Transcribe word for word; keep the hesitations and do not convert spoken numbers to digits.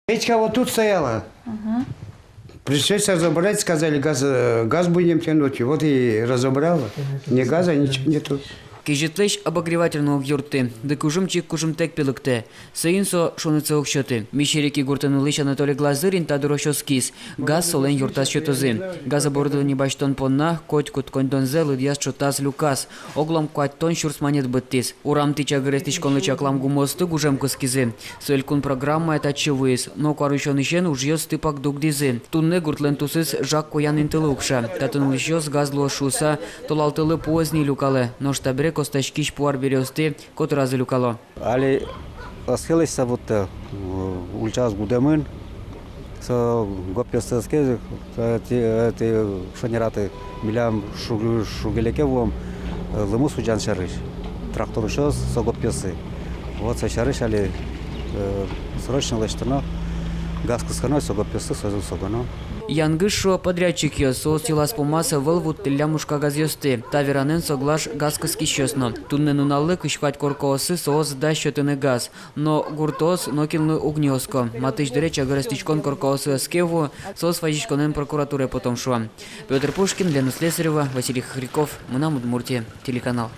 Печка вот тут стояла. Пришлось разобрать, сказали, газ, э, газ будем тянуть. Вот и разобрала. Ни газа, ничего нету. Кезьытлэсь обогреватель но уг юртты, дыкужым чик кужымтэк пилыктэ. Соин со шуныт со уг сёты. Мещерики гуртын улӥсь Анатолий Глазырин та дырозь оскиз. Газ солэн юртаз сётозы. Газ оборудование басьтон понна котькуд коньдонзэ лыдъяз-ӵотаз люказ. Оглом куатьтон сюрс манет быдтӥз. Урамтӥ чагыр эстӥськонлы чаклам гумыосты гужем кыскизы. Со элькун программая татчы вуиз, но куарусёнысен ужъёс тыпак дугдӥзы. Туннэ гуртлэн тусыз жаг куян интылы укша. Татын улӥсьёс газ луоз шуыса, толалтэлы пуэз ни люкалэ. Нош табере костаськись пу арбериосты котыразы люкало. Али ӧскелэсь со вуттэ, э, ульчаос гудэмын. Со гопъёсты ӧскезы, э, ти-, э, ти-, шонераты, милям шуг-, шугелеке вуом, э, лымы сузян сярысь. Трактор усёз со гопъёсы. Вот со сярысь али, э, срочно лэсьтоно, газ кысконо, со гопъёсы, со, со гано. Янгыш, шуо подрядчикъёс, соос йылаз-пумаз ӧвӧл вуттӥллям ужкагазъёсты. Та веранэн соглаш газ кыскисьёс но. Туннэ нуналлы кызь куать коркаосы соос дась сётыны газ. Но гуртоос нокинлы уг ни оско. Матысь дыре чагыр эстӥськон коркаосы ӧз ке ву, соос вазиськонэн прокуратурае потом, шуо. Пётр Пушкин, Лена Слесарева, Василий Хохряков, «Мынам Удмуртие» телеканал.